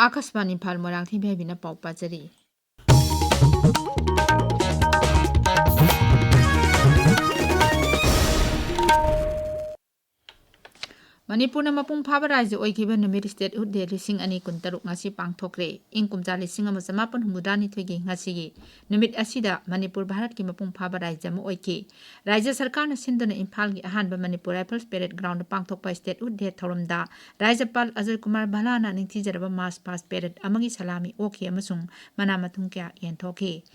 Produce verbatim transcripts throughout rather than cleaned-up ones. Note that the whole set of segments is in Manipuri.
ꯑꯥꯀꯥꯁꯕꯥꯅꯤ ꯏꯝꯐꯥꯜ, ꯃꯣꯏꯔꯥꯡꯊꯦꯝ ꯏꯕꯦꯝꯍꯩꯕꯤꯅ ꯄꯥꯎ ꯄꯥꯖꯔꯤ꯫ ꯃꯅꯤꯄꯨꯔꯅ ꯃꯄꯨꯡ ꯐꯥꯕ ꯔꯥꯏꯖ꯭ꯌ ꯑꯣꯏꯈꯤꯕ ꯅꯨꯃꯤꯠ Statehood Day ꯂꯤꯁꯤꯡ ꯑꯅꯤ ꯀꯨꯟꯇꯔꯨꯛ ꯉꯁꯤ ꯄꯥꯡꯊꯣꯛꯈ꯭ꯔꯦ꯫ ꯏꯪ ꯀꯨꯝꯖꯥ ꯂꯤꯁꯤꯡ ꯑꯃ ꯆꯃꯥꯄꯟ ꯍꯨꯝꯐꯨꯇꯔꯥꯅꯤꯊꯣꯏꯒꯤ ꯉꯁꯤꯒꯤ ꯅꯨꯃꯤꯠ ꯑꯁꯤꯗ ꯃꯅꯤꯄꯨꯔ ꯚꯥꯔꯠꯀꯤ ꯃꯄꯨꯡ ꯐꯥꯕ ꯔꯥꯏꯖ꯭ꯌ ꯑꯃ ꯑꯣꯏꯈꯤ꯫ ꯔꯥꯏꯖ꯭ꯌ ꯁꯔꯀꯥꯔꯅ ꯁꯤꯟꯗꯨꯅ ꯏꯝꯐꯥꯜꯒꯤ ꯑꯍꯥꯟꯕ ꯃꯅꯤꯄꯨꯔ ꯔꯥꯏꯐꯜꯁ ꯄꯦꯔꯦꯗ ꯒ꯭ꯔꯥꯎꯟꯗ ꯄꯥꯡꯊꯣꯛꯄ Statehood Day ꯊꯧꯔꯝꯗ ꯔꯥꯖ꯭ꯌꯄꯥꯜ Ajoy Kumar ꯚꯜꯂꯥꯅ ꯅꯤꯡꯊꯤꯖꯔꯕ march past parade ꯑꯃꯒꯤ ꯁꯂꯥꯃꯤ ꯑꯣꯛꯈꯤ ꯑꯃꯁꯨꯡ ꯃꯅꯥ ꯃꯊꯨꯝ ꯀꯌꯥ ꯌꯦꯟꯊꯣꯛꯈꯤ꯫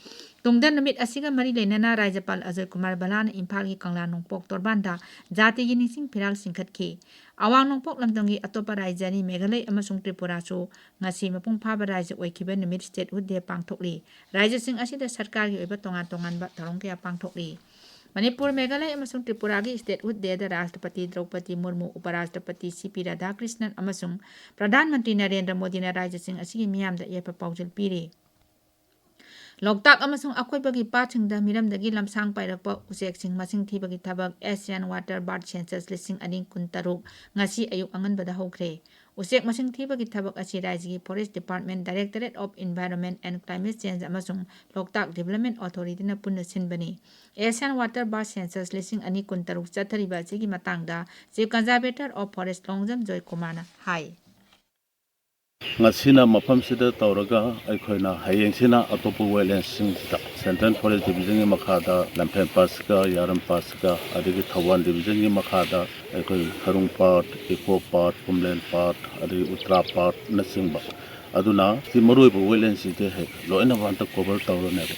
ꯇꯨꯡꯗ ꯅꯨꯃꯤꯠ ꯑꯁꯤꯒ ꯃꯔꯤ ꯂꯩꯅꯅ ꯔꯥꯖ꯭ꯌꯄꯥꯜ ꯑꯖꯣꯏ ꯀꯨꯃꯥꯔ ꯚꯜꯂꯥꯅ ꯏꯝꯐꯥꯜꯒꯤ ꯀꯪꯂꯥ ꯅꯣꯡꯄꯣꯛ ꯇꯣꯔꯕꯥꯟꯗ ꯖꯥꯇꯤꯒꯤ ꯅꯤꯡꯁꯤꯡ ꯐꯤꯔꯥꯜ ꯆꯤꯡꯈꯠꯈꯤ꯫ ꯑꯋꯥꯡ ꯅꯣꯡꯄꯣꯛ ꯂꯝꯗꯝꯒꯤ ꯑꯇꯣꯞꯄ ꯔꯥꯏꯖ꯭ꯌ ꯑꯅꯤ ꯃꯦꯘꯥꯂꯩ ꯑꯃꯁꯨꯡ ꯇ꯭ꯔꯤꯄꯨꯔꯥꯁꯨ ꯉꯁꯤ ꯃꯄꯨꯡ ꯐꯥꯕ ꯔꯥꯏꯖ꯭ꯌ ꯑꯣꯏꯈꯤꯕ ꯅꯨꯃꯤꯠ Statehood Day ꯄꯥꯡꯊꯣꯛꯂꯤ꯫ ꯔꯥꯏꯖ꯭ꯌꯁꯤꯡ ꯑꯁꯤꯗ ꯁꯔꯀꯥꯔꯒꯤ ꯑꯣꯏꯕ ꯇꯣꯉꯥꯟ ꯇꯣꯉꯥꯟꯕ ꯊꯧꯔꯝ ꯀꯌꯥ ꯄꯥꯡꯊꯣꯛꯂꯤ꯫ ꯃꯅꯤꯄꯨꯔ, ꯃꯦꯘꯥꯂꯩ ꯑꯃꯁꯨꯡ ꯇ꯭ꯔꯤꯄꯨꯔꯥꯒꯤ Statehood Day ꯗ ꯔꯥꯁꯇ꯭ꯔꯄꯇꯤ ꯗ꯭ꯔꯧꯄꯗꯤ ꯃꯨꯔꯃꯨ, ꯎꯄꯔꯥꯁꯇ꯭ꯔꯄꯇꯤ ꯁꯤ ꯄꯤ ꯔꯥꯙꯥꯀ꯭ꯔꯤꯁꯅꯟ ꯑꯃꯁꯨꯡ ꯄ꯭ꯔꯙꯥꯟ ꯃꯟꯇ꯭ꯔꯤ ꯅꯔꯦꯟꯗ꯭ꯔ ꯃꯣꯗꯤꯅ ꯔꯥꯏꯖ꯭ꯌꯁꯤꯡ ꯑꯁꯤꯒꯤ ꯃꯤꯌꯥꯝꯗ ꯌꯥꯏꯐ ꯄꯥꯎꯖꯦꯜ ꯄꯤꯔꯤ꯫ ꯂꯣꯛꯇꯥꯛ ꯑꯃꯁꯨꯡ ꯑꯀꯣꯏꯕꯒꯤ ꯄꯥꯠꯁꯤꯡꯗ ꯃꯤꯔꯝꯗꯒꯤ ꯂꯝꯁꯥꯡ ꯄꯥꯏꯔꯛꯄ ꯎꯆꯦꯛꯁꯤꯡ ꯃꯁꯤꯡ ꯊꯤꯕꯒꯤ ꯊꯕꯛ Asian Water Bird Census ꯂꯤꯁꯤꯡ ꯑꯅꯤ ꯀꯨꯟꯇꯔꯨꯛ ꯉꯁꯤ ꯑꯌꯨꯛ ꯑꯉꯟꯕꯗ ꯍꯧꯈ꯭ꯔꯦ꯫ ꯎꯆꯦꯛ ꯃꯁꯤꯡ ꯊꯤꯕꯒꯤ ꯊꯕꯛ ꯑꯁꯤ ꯔꯥꯏꯖ꯭ꯌꯒꯤ Forest Department, Directorate of Environment and Climate Change ꯑꯃꯁꯨꯡ ꯂꯣꯛꯇꯥꯛ Development Authority ꯅ ꯄꯨꯟꯅ ꯁꯤꯟꯕꯅꯤ꯫ Asian Water Bird Census ꯂꯤꯁꯤꯡ ꯑꯅꯤ ꯀꯨꯟꯇꯔꯨꯛ ꯆꯠꯊꯔꯤꯕ ꯑꯁꯤꯒꯤ ꯃꯇꯥꯡꯗ Chief Conservator of Forest Longjam ꯖꯣꯏꯀꯨꯃꯥꯔꯅ ꯍꯥꯏ꯫ ꯉꯁꯤꯅ ꯃꯐꯝꯁꯤꯗ ꯇꯧꯔꯒ ꯑꯩꯈꯣꯏꯅ ꯍꯌꯦꯡꯁꯤꯅ ꯑꯇꯣꯞꯄ wetlands ꯁꯤꯡꯁꯤꯗ Central Forest Division ꯒꯤ ꯃꯈꯥꯗ ꯂꯝꯐꯦꯜ ꯄꯥꯠꯁꯤꯒ, ꯌꯥꯔꯝ ꯄꯥꯠꯁꯤꯒ, ꯑꯗꯒꯤ ꯊꯧꯕꯥꯜ Division ꯒꯤ ꯃꯈꯥꯗ ꯑꯩꯈꯣꯏ ꯈꯔꯨꯡ ꯄꯥꯠ, ꯏꯀꯣ ꯄꯥꯠ, ꯀꯨꯝꯂꯦꯟ ꯄꯥꯠ, ꯑꯗꯒꯤ ꯎꯇ꯭ꯔꯥ ꯄꯥꯠꯅꯆꯤꯡꯕ꯫ ꯑꯗꯨꯅ ꯁꯤ ꯃꯔꯨꯑꯣꯏꯕ wetlands ꯁꯤꯡꯁꯦ ꯍꯦꯛ ꯂꯣꯏꯅ ꯍꯟꯗꯛ cover ꯇꯧꯔꯅꯦꯕ꯫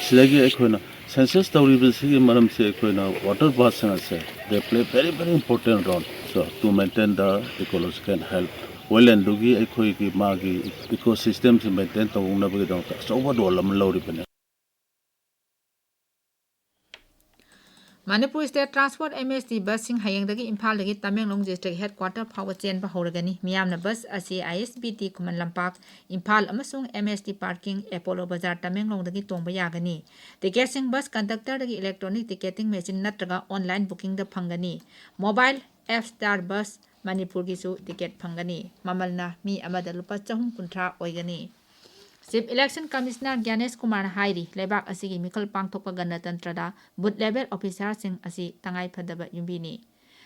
ꯁꯤꯗꯒꯤ ꯑꯩꯈꯣꯏꯅ census ꯇꯧꯔꯤꯕꯁꯤꯒꯤ ꯃꯔꯝꯁꯦ ꯑꯩꯈꯣꯏꯅ water bird ꯁꯤꯡ ꯑꯁꯦ they play very, very important role, so, to maintain the ecological health꯫ Wetland ꯗꯨꯒꯤ ꯑꯩꯈꯣꯏꯒꯤ ꯃꯥꯒꯤ ecosystem ꯁꯤ maintain ꯇꯧꯅꯕꯒꯤꯗꯃꯛꯇ ꯑꯆꯧꯕ role ꯑꯃ ꯂꯧꯔꯤꯕꯅꯤ꯫ Manipur State Transport M S T ꯕꯁꯁꯤꯡ ꯍꯌꯦꯡꯗꯒꯤ ꯏꯝꯐꯥꯜꯗꯒꯤ ꯇꯃꯦꯡꯂꯣꯡ district headquarter ꯐꯥꯎꯕ ꯆꯦꯟꯕ ꯍꯧꯔꯒꯅꯤ꯫ ꯃꯤꯌꯥꯝꯅ ꯕꯁ ꯑꯁꯤ I S B T Khuman Lampak, Imphal ꯑꯃꯁꯨꯡ M S T parking, Apollo ꯕꯖꯥꯔ, ꯇꯃꯦꯡꯂꯣꯡꯗꯒꯤ ꯇꯣꯡꯕ ꯌꯥꯒꯅꯤ꯫ ꯇꯤꯀꯦꯠꯁꯤꯡ ꯕꯁ ꯀꯟꯗꯛꯇꯔꯗꯒꯤ electronic ticketing machine ꯅꯠꯇ꯭ꯔꯒ online booking ꯗ ꯐꯪꯒꯅꯤ꯫ Mobile app Star Bus ꯃꯅꯤꯄꯨꯔꯒꯤꯁꯨ ꯇꯤꯀꯦꯠ ꯐꯪꯒꯅꯤ꯫ ꯃꯃꯜꯅ ꯃꯤ ꯑꯃꯗ ꯂꯨꯄꯥ ꯆꯍꯨꯝ ꯀꯨꯟꯊ꯭ꯔꯥ ꯑꯣꯏꯒꯅꯤ꯫ Chief Election Commissioner ꯒ꯭ꯌꯥꯅꯦꯁ ꯀꯨꯃꯥꯔꯅ ꯍꯥꯏꯔꯤ, ꯂꯩꯕꯥꯛ ꯑꯁꯤꯒꯤ ꯃꯤꯈꯜ ꯄꯥꯡꯊꯣꯛꯄ ꯒꯅꯇꯟꯇ꯭ꯔꯗ booth level officerꯁꯤꯡ ꯑꯁꯤ ꯇꯉꯥꯏ ꯐꯗꯕ ꯌꯨꯝꯕꯤꯅꯤ꯫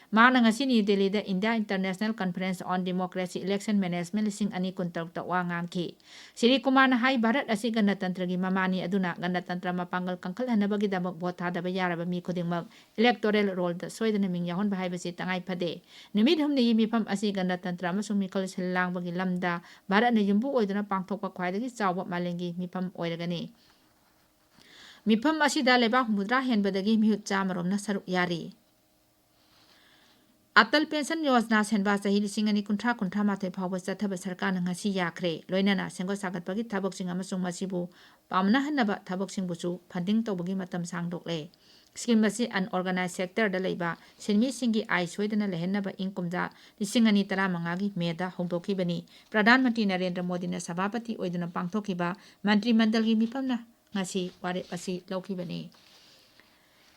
ꯃꯍꯥꯛꯅ ꯉꯁꯤ ꯅ꯭ꯌꯨ ꯗꯦꯜꯂꯤꯗ India International Conference on Democracy Election Management ꯂꯤꯁꯤꯡ ꯑꯅꯤ ꯀꯨꯟꯇꯔꯨꯛꯇ ꯋꯥ ꯉꯥꯡꯈꯤ꯫ ꯁ꯭ꯔꯤ ꯀꯨꯃꯥꯔꯅ ꯍꯥꯏ, ꯚꯥꯔꯠ ꯑꯁꯤ ꯒꯅꯇꯟꯇ꯭ꯔꯒꯤ ꯃꯃꯥꯅꯤ, ꯑꯗꯨꯅ ꯒꯅꯇꯟꯇ꯭ꯔ ꯃꯄꯥꯡꯒꯜ ꯀꯟꯈꯠꯍꯟꯅꯕꯒꯤꯗꯃꯛ ꯚꯣꯠ ꯊꯥꯗꯕ ꯌꯥꯔꯕ ꯃꯤ ꯈꯨꯗꯤꯡꯃꯛ electoral rollꯗ ꯁꯣꯏꯗꯅ ꯃꯤꯡ ꯌꯥꯎꯍꯟꯕ ꯍꯥꯏꯕꯁꯤ ꯇꯉꯥꯏ ꯐꯗꯦ꯫ ꯅꯨꯃꯤꯠ ꯍꯨꯝꯅꯤꯒꯤ ꯃꯤꯐꯝ ꯑꯁꯤ ꯒꯅꯇꯟꯇ꯭ꯔ ꯑꯃꯁꯨꯡ ꯃꯤꯈꯜ ꯁꯤꯜ ꯂꯥꯡꯕꯒꯤ ꯂꯝꯗ ꯚꯥꯔꯠꯅ ꯌꯨꯝꯕꯨ ꯑꯣꯏꯗꯨꯅ ꯄꯥꯡꯊꯣꯛꯄ ꯈ꯭ꯋꯥꯏꯗꯒꯤ ꯆꯥꯎꯕ ꯃꯥꯂꯦꯝꯒꯤ ꯃꯤꯐꯝ ꯑꯣꯏꯔꯒꯅꯤ꯫ ꯃꯤꯐꯝ ꯑꯁꯤꯗ ꯂꯩꯕꯥꯛ ꯍꯨꯝꯐꯨꯇꯔꯥ ꯍꯦꯟꯕꯗꯒꯤ ꯃꯤꯍꯨꯠ ꯆꯥꯝꯃꯔꯣꯝꯅ ꯁꯔꯨꯛ ꯌꯥꯔꯤ꯫ ꯑꯇꯜ ꯄꯦꯟꯁꯟ ꯌꯣꯖꯅꯥ ꯁꯦꯟꯕꯥ ꯆꯍꯤ ꯂꯤꯁꯤꯡ ꯑꯅꯤ ꯀꯨꯟꯊ꯭ꯔꯥ ꯀꯨꯟꯊ꯭ꯔꯥ ꯃꯥꯊꯣꯏ ꯐꯥꯎꯕ ꯆꯠꯊꯕ ꯁꯔꯀꯥꯔꯅ ꯉꯁꯤ ꯌꯥꯈ꯭ꯔꯦ꯫ ꯂꯣꯏꯅꯅ ꯁꯦꯝꯒꯠ ꯁꯥꯒꯠꯄꯒꯤ ꯊꯕꯛꯁꯤꯡ ꯑꯃꯁꯨꯡ ꯃꯁꯤꯕꯨ ꯄꯥꯝꯅꯍꯟꯅꯕ ꯊꯕꯛꯁꯤꯡꯕꯨꯁꯨ funding ꯇꯧꯕꯒꯤ ꯃꯇꯝ ꯁꯥꯡꯗꯣꯛꯂꯦ꯫ Scheme ꯑꯁꯤ unorganized sectorꯗ ꯂꯩꯕ ꯁꯤꯟꯃꯤꯁꯤꯡꯒꯤ ꯑꯥꯏ ꯁꯣꯏꯗꯅ ꯂꯩꯍꯟꯅꯕ ꯏꯪ ꯀꯨꯝꯖꯥ ꯂꯤꯁꯤꯡ ꯑꯅꯤ ꯇꯔꯥꯃꯉꯥꯒꯤ ꯃꯦꯗ ꯍꯧꯗꯣꯛꯈꯤꯕꯅꯤ꯫ ꯄ꯭ꯔꯙꯥꯟ ꯃꯟꯇ꯭ꯔꯤ ꯅꯔꯦꯟꯗ꯭ꯔ ꯃꯣꯗꯤꯅ ꯁꯚꯥꯄꯇꯤ ꯑꯣꯏꯗꯨꯅ ꯄꯥꯡꯊꯣꯛꯈꯤꯕ ꯃꯟꯇ꯭ꯔꯤ ꯃꯟꯗꯜꯒꯤ ꯃꯤꯐꯝꯅ ꯉꯁꯤ ꯋꯥꯔꯦꯞ ꯑꯁꯤ ꯂꯧꯈꯤꯕꯅꯤ꯫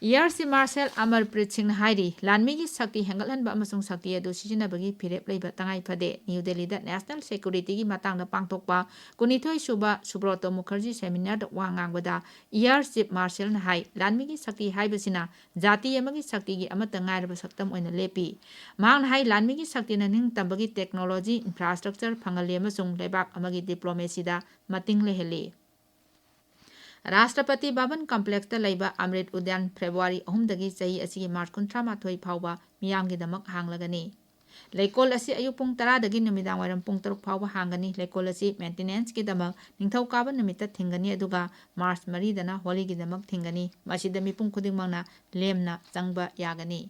Air Chief Marshal ꯑꯃꯔꯄ꯭ꯔꯤꯠ ꯁꯤꯡꯅ ꯍꯥꯏꯔꯤ, ꯂꯥꯟꯃꯤꯒꯤ ꯁꯛꯇꯤ ꯍꯦꯟꯒꯠꯍꯟꯕ ꯑꯃꯁꯨꯡ ꯁꯛꯇꯤ ꯑꯗꯨ ꯁꯤꯖꯤꯟꯅꯕꯒꯤ ꯐꯤꯔꯦꯞ ꯂꯩꯕ ꯇꯉꯥꯏ ꯐꯗꯦ꯫ ꯅ꯭ꯌꯨ ꯗꯦꯜꯂꯤꯗ National Securityꯒꯤ ꯃꯇꯥꯡꯗ ꯄꯥꯡꯊꯣꯛꯄ ꯀꯨꯟꯅꯤꯊꯣꯏ ꯁꯨꯕ ꯁꯨꯕ꯭ꯔꯇꯣ ꯃꯨꯈꯔꯖꯤ seminarꯗ ꯋꯥ ꯉꯥꯡꯕꯗ Air Chief Marshalꯅ ꯍꯥꯏ, ꯂꯥꯟꯃꯤꯒꯤ ꯁꯛꯇꯤ ꯍꯥꯏꯕꯁꯤꯅ ꯖꯥꯇꯤ ꯑꯃꯒꯤ ꯁꯛꯇꯤꯒꯤ ꯑꯃꯠꯇ ꯉꯥꯏꯔꯕ ꯁꯛꯇꯝ ꯑꯣꯏꯅ ꯂꯦꯞꯄꯤ꯫ ꯃꯍꯥꯛꯅ ꯍꯥꯏ, ꯂꯥꯟꯃꯤꯒꯤ ꯁꯛꯇꯤꯅ ꯅꯤꯡꯇꯝꯕꯒꯤ technology, infrastructure ꯐꯪꯍꯜꯂꯤ ꯑꯃꯁꯨꯡ ꯂꯩꯕꯥꯛ ꯑꯃꯒꯤ diplomacyꯗ ꯃꯇꯦꯡ ꯂꯩꯍꯜꯂꯤ꯫ ꯔꯥꯁꯇ꯭ꯔꯄꯇꯤ ꯚꯕꯟ complexꯇ ꯂꯩꯕ ꯑꯃ꯭ꯔꯤꯠ ꯎꯗ꯭ꯌꯥꯟ ꯐꯦꯕ꯭ꯔꯨꯋꯥꯔꯤ ꯑꯍꯨꯝꯗꯒꯤ ꯆꯍꯤ ꯑꯁꯤꯒꯤ ꯃꯥꯔꯆ ꯀꯨꯟꯊ꯭ꯔꯥ ꯃꯥꯊꯣꯏ ꯐꯥꯎꯕ ꯃꯤꯌꯥꯝꯒꯤꯗꯃꯛ ꯍꯥꯡꯂꯒꯅꯤ꯫ ꯂꯩꯀꯣꯜ ꯑꯁꯤ ꯑꯌꯨꯛ ꯄꯨꯡ ꯇꯔꯥꯗꯒꯤ ꯅꯨꯃꯤꯗꯥꯡ ꯋꯥꯏꯔꯝ ꯄꯨꯡ ꯇꯔꯨꯛ ꯐꯥꯎꯕ ꯍꯥꯡꯒꯅꯤ꯫ ꯂꯩꯀꯣꯜ ꯑꯁꯤ maintenanceꯀꯤꯗꯃꯛ ꯅꯤꯡꯊꯧꯀꯥꯕ ꯅꯨꯃꯤꯠꯇ ꯊꯤꯡꯒꯅꯤ, ꯑꯗꯨꯒ ꯃꯥꯔꯆ ꯃꯔꯤꯗꯅ ꯍꯣꯂꯤꯒꯤꯗꯃꯛ ꯊꯤꯡꯒꯅꯤ꯫ ꯃꯁꯤꯗ ꯃꯤꯄꯨꯝ ꯈꯨꯗꯤꯡꯃꯛꯅ ꯂꯦꯝꯅ ꯆꯪꯕ ꯌꯥꯒꯅꯤ꯫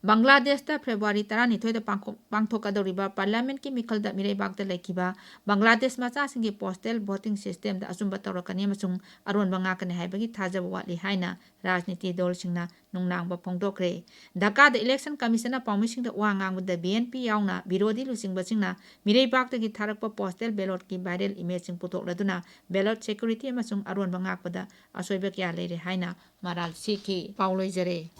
ꯕꯪꯒ꯭ꯂꯥꯗꯦꯁꯇ ꯐꯦꯕ꯭ꯔꯨꯋꯥꯔꯤ ꯇꯔꯥꯅꯤꯊꯣꯏꯗ ꯄꯥꯡꯊꯣꯛ-, ꯄꯥꯡꯊꯣꯛꯀꯗꯧꯔꯤꯕ parliamentꯀꯤ ꯃꯤꯈꯜꯗ ꯃꯤꯔꯩꯕꯥꯛꯇ ꯂꯩꯈꯤꯕ ꯕꯪꯒ꯭ꯂꯥꯗꯦꯁ ꯃꯆꯥꯁꯤꯡꯒꯤ postal voting systemꯗ ꯑꯆꯨꯝꯕ ꯇꯧꯔꯛꯀꯅꯤ ꯑꯃꯁꯨꯡ ꯑꯔꯣꯟꯕ ꯉꯥꯛꯀꯅꯤ ꯍꯥꯏꯕꯒꯤ ꯊꯥꯖꯕ ꯋꯥꯠꯂꯤ ꯍꯥꯏꯅ ꯔꯥꯖꯅꯤꯇꯤ ꯗꯜꯁꯤꯡꯅ ꯅꯨꯡꯅꯥꯡꯕ ꯐꯣꯡꯗꯣꯛꯈ꯭ꯔꯦ꯫ ꯙꯥꯀꯥꯗ election commissionꯅ ꯄꯥꯎꯃꯤꯁꯤꯡꯗ ꯋꯥ ꯉꯥꯡꯕꯗ BNP ꯌꯥꯎꯅ ꯕꯤꯔꯣꯙꯤ ꯂꯨꯆꯤꯡꯕꯁꯤꯡꯅ ꯃꯤꯔꯩꯕꯥꯛꯇꯒꯤ ꯊꯥꯔꯛꯄ postal ballotꯀꯤ viral imageꯁꯤꯡ ꯄꯨꯊꯣꯛꯂꯗꯨꯅ ballot security ꯑꯃꯁꯨꯡ ꯑꯔꯣꯟꯕ ꯉꯥꯛꯄꯗ ꯑꯁꯣꯏꯕ ꯀꯌꯥ ꯂꯩꯔꯦ ꯍꯥꯏꯅ ꯃꯔꯥꯜ ꯁꯤꯈꯤ꯫ ꯄꯥꯎ ꯂꯣꯏꯖꯔꯦ꯫